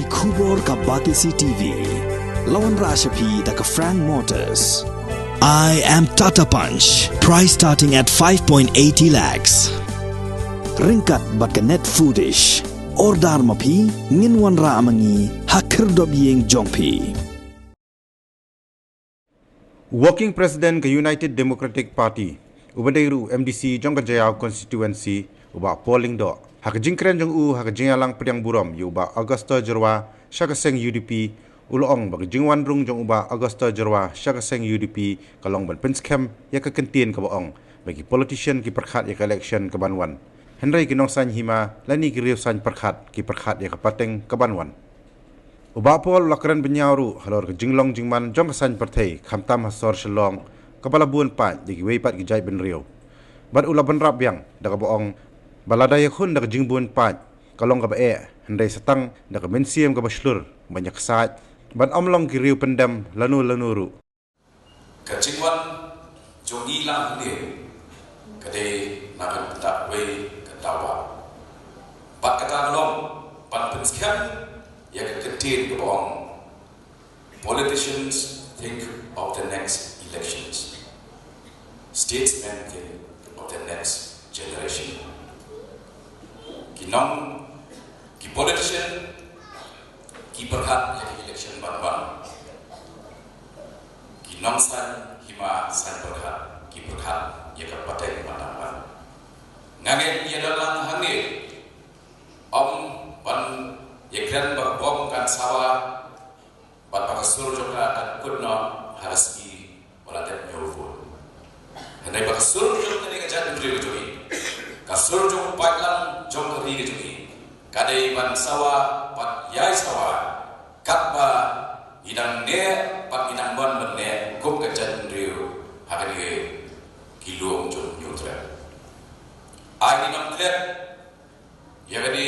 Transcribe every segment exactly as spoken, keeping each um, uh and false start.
Khubor ka Batesi T V. La wanrah sha phi da ka Frank Motors. I am Tata Punch. Price starting at five point eighty lakhs. Ryngkat bad ka Net Foodish. Order ma phi, ngin wanrah ma ngi ha khyrdop ïing jong phi. Working President ka United Democratic Party, uba dei ruh M D C jong ka Jaïaw Constituency, u Bah Paul Lyngdoh, ha ka jingkren jong u ha ka jingïalang pdiang burom ïa u Bah Augusto Jyrwa sha ka seng U D P, u la ong ba ka jingwan rung jong u Bah Augusto Jyrwa sha ka seng U D P ka long ban pynskhem ïa ka kyntien kaba ong ba ki politician ki pyrkhat ïa ka election kaban wan, hynrei ki nongsaiñ hima lane ki riewsaiñ pyrkhat ki pyrkhat ïa ka pateng kaban wan. U Bah Paul u la kren bynñiaw ruh halor ka jinglong jingman jong ka saiñ pyrthei, khamtam ha sor Shillong, kaba la bun paid da kiwei pat ki jaitbynriew. Bad u la bynrap biang da kaba ong ba lada ïakhun da ka jingbun paid ka long kaba eh, hynrei sa tang da ka mynsiem kaba shlur ban ïaksaid, ban ym long ki riew pyndem lano lano ruh. Ka jingwan jong ngi lang hangne ka dei na ka bynta kawei ka daw ba. Bad kata ka long ban pynskhem ïa ka kyntien kaba ong, politicians think of the next elections. Statesmen think of the next generation. Ki nong, ki politician ki pyrkhat ïa ka election ban wan. Ki nongsaiñ hima saiñ pyrkhat ki pyrkhat ïa ka pateng ban dang wan. Nga ngeit ïa da lang hangne, ym ban ïakren ba ka bom kan sawa bad ba ka sur jong ka kan kut noh ha ka sngi ba la dep ñiew vote. Hynrei ba ka sur jong kane ka jaitbynriew ka jong ngi, ka sur jong u paidlang jong ka ri ka jong ngi, ka dei ban sawa bad ïai sawa katba ngi dang neh bad ngi dang mon ban neh kum ka jaitbynriew ha kane ki lum jong u Hynñiewtrep. Ai ngi nang klet ïa kane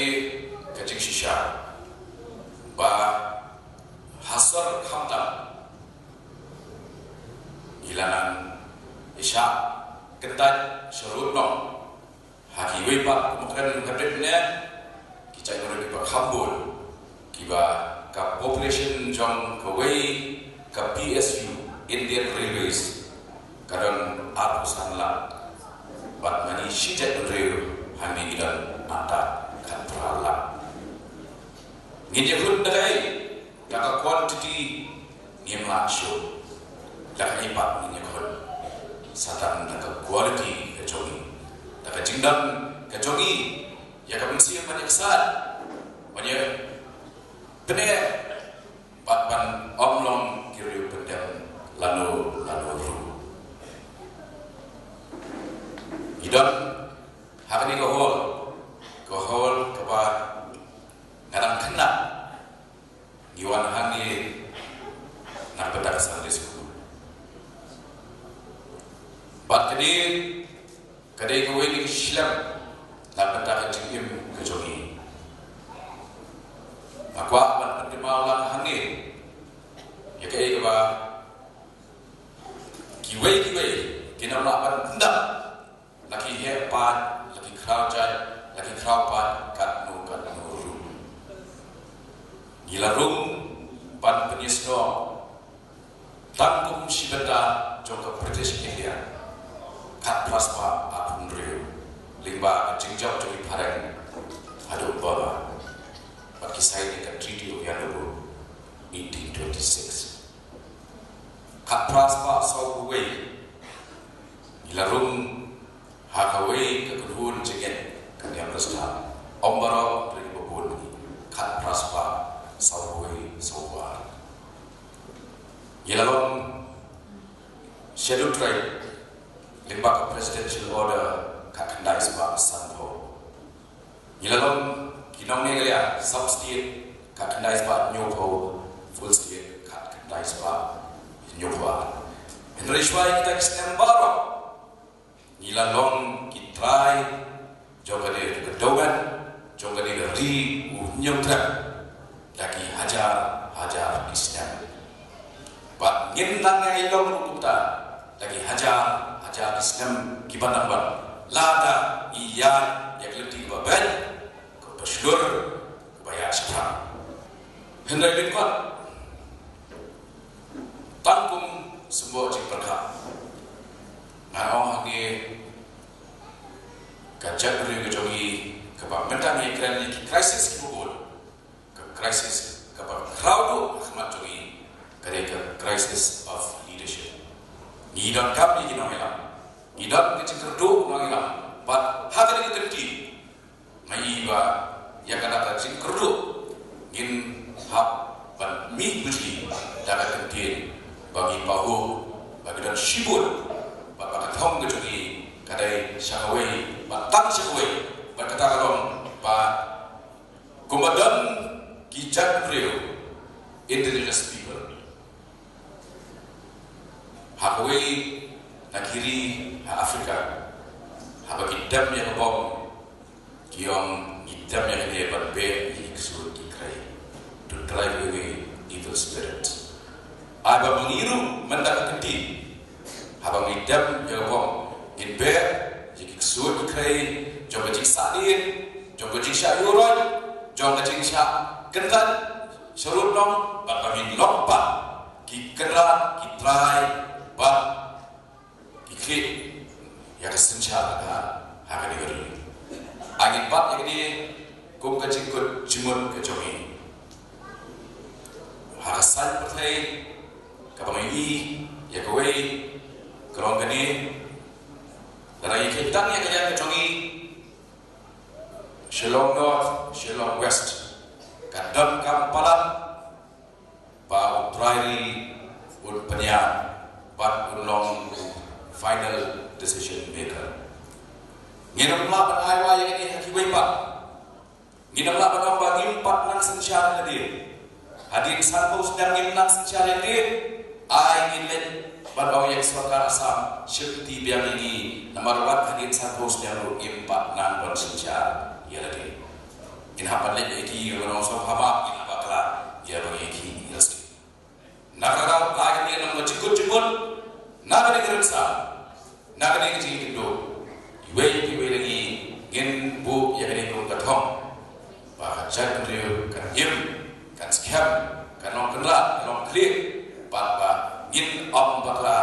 ka jingshisha ba ha sor khamtam ngi la nang ïa shah kyntait sharud noh ha kiwei pat, kum kren ha bit ne ki jaitbynriew kiba kham bun kiba ka population jong kawei ka P S U, Indian Railways, ka don arphew san lak, bad ma ngi shi jaitbynriew hangne ngi don hangta khatphra lak. Ngin ïakhun da kaei? Da ka quantity ngim lah shuh. Da kaei pat ngin ïakhun? Sa tang da ka quality ka jong ngi, da ka jingdon ka jong ngi ïa ka mynsiem ban ïaksaid, ban ïapyneh bad ban ym long ki riew pyndem lano lano ruh. Ngi don ha kane ka hall, ka hall kaba nga dang khynnah ngi wan hangne na ka bynta ka Sunday school. Bad kane ka dei kawei na ki shlem na ka bynta ka jingim ka jong ngi. Nga kwah ban pynkynmaw lang hangne ïa kaei kaba kiwei kiwei kin ym lah ban pyndap, la ki heh pat, la ki khraw jait, la ki khraw pat katno katno ruh. Ngi la rung ban pynïasnoh tang kum shi bynta jong ka British India, khatphra spah arphew hynriew, lyngba ka jingjop jong ki phareng haduh Burma, bad ki sign ïa ka Treaty of Yangon eighteen twenty-six. Khatphra spah sawphew wei ngi la rung ha kawei ka kynhun jingngeit ka niam Khristan, ym baroh, hynrei kiba bun, khatphra spah sawphew wei sawphew ar. Ngi la long Scheduled Tribe lyngba ka Presidential Order khatkhyndai spah sanphew. Ngi la long ki nong Meghalaya sub state khatkhyndai spah hynñiewphew, full state khatkhyndai spah hynñiewphew ar. Hynrei shuwa ïa kita ki snem baroh ngi la long ki trai jong kane ka dewmen, jong kane ka ri u Hynñiewtrep da ki hajar hajar ki snem. Bad ngin nang ïai long ruh kumta da ki hajar hajar ki snem kiban dang wan, lada ngi ïaid ïa ka lynti kaba beit, kaba shlur, kaba ïaid shaphrang. Hynrei lyngkot tang kum symboh jingpyrkhat, nga ong hangne ka jaitbynriew ka jong ngi kaba mynta ngi kren ïa ki crisis kiba bun, ka crisis kaba khraw duh ha khmat jong ngi ka dei ka crisis of leadership. Ngi donkam ïa ki nongïalam, ngi don ka jingkyrduh nongïalam, bad ha kane ka kynti nga i ba ïa kata ka jingkyrduh ngin hap ban mih bynta da ka kyntien ba ngi pahuh ba ngi don shibun, bad ba ka thong ka jong ngi ka dei sha kawei, bad tang sha kawei, bad kata ka long ba kumba don ki jaitbynriew, indigenous people, ha kawei na ki ri ha Africa, haba ki dem ïa ka bom, ki ong ngi dem ïa kane ban beh ïa ki ksuid ki khrei, to drive away evil spirit. Ai ba ma ngi ruh mynta ka kynti, haba ngi dem ïa ka bom, ngin beh ïa ki ksuid ki khrei jong ka jingsahdien, jong ka jingshah ïuhroit, jong ka jingshah kyntait sharud noh, bad ba ngin long pat ki kynrad ki trai bad ki khlieh ïa ka synshar ka ha kane ka ri. Ai ngin bat ïa kane kum ka jingkut jingmut ka jong ngi. Ha ka saiñ pyrthei kaba ngi i ïa kawei ka long kane, lada ngi kheiñ tang ïa ka liang ka jong ngi, Shillong North, Shillong West, ka donkam palat ba u Trai Ri un pynïar bad un long final decision maker. Ngin ym lah ban ai wai ïa kane ha kiwei pat. Ngin ym lah ban ong ba ngim pat nang synshar ïa lade. Hadien sanphew snem ngim nang synshar ïa lade. Ai ngin leit ban ong ïa ka sorkar Assam, shim kti biang ïa ngi, namar wat hadien sanphew snem ruh ngim pat nang ban synshar ïa lade. Ngin hap ban leit ïa ki, ïa ka nongsong haba ngin hap bakla ïa ba ngi ki ïa lade. Na ka daw ka ai kane nang ka jingkut jingmut na kane ka rynsan, na kane ka jingkynduh. Iwei pa iwei na ngi ngin buh ïa kane kum ka thong ba ka jaitbynriew kan im, kan skhem, kan long kynrad, kan long khlieh, bad ba ngin ym bakla